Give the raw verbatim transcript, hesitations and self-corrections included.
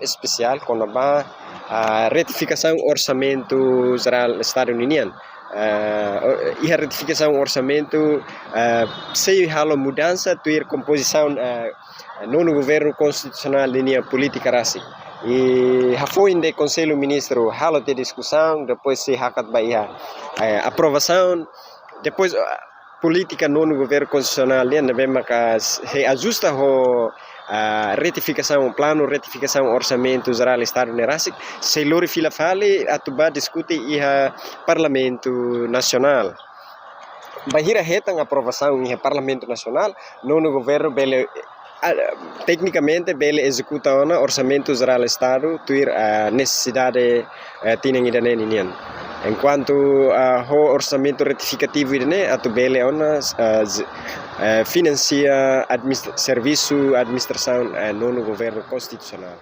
espesiál kona-ba, ah, retifikasaun orsamentu jerál Estadu ninian. Ah, o-, iha retifikasaun orsamentu, ah, sei halo mudansa tuir kompozisaun, ah, nonu governu konstitusionál ninia polítika rasik. I hafoin de'it Konsellu Ministru halo tiha diskusaun, depois sei hakat ba iha, eh, aprovasaun, depois, ah, polítika nonu governu konstitusionál nian ne'ebé maka sei ajusta ho, ah, retifikasaun, planu retifikasaun orsamentu jerál Estadu ne'e rasik, sei lori fila fali atu ba diskute iha Parlamentu Nasionál. Bainhira hetan aprovasaun iha Parlamentu Nasionál, nonu governu bele, ah, teknikamente bele ezekuta ona orsamentu jerál Estadu tuir, ah, nesesidade, eh, tinan ida-ne'e ninian. Enkuantu, ah, ho orsamentu retifikativu ida-ne'e atu bele ona, ah, z-, eh, finansia administ-, servisu administrasaun, eh, nonu governu konstitusionál.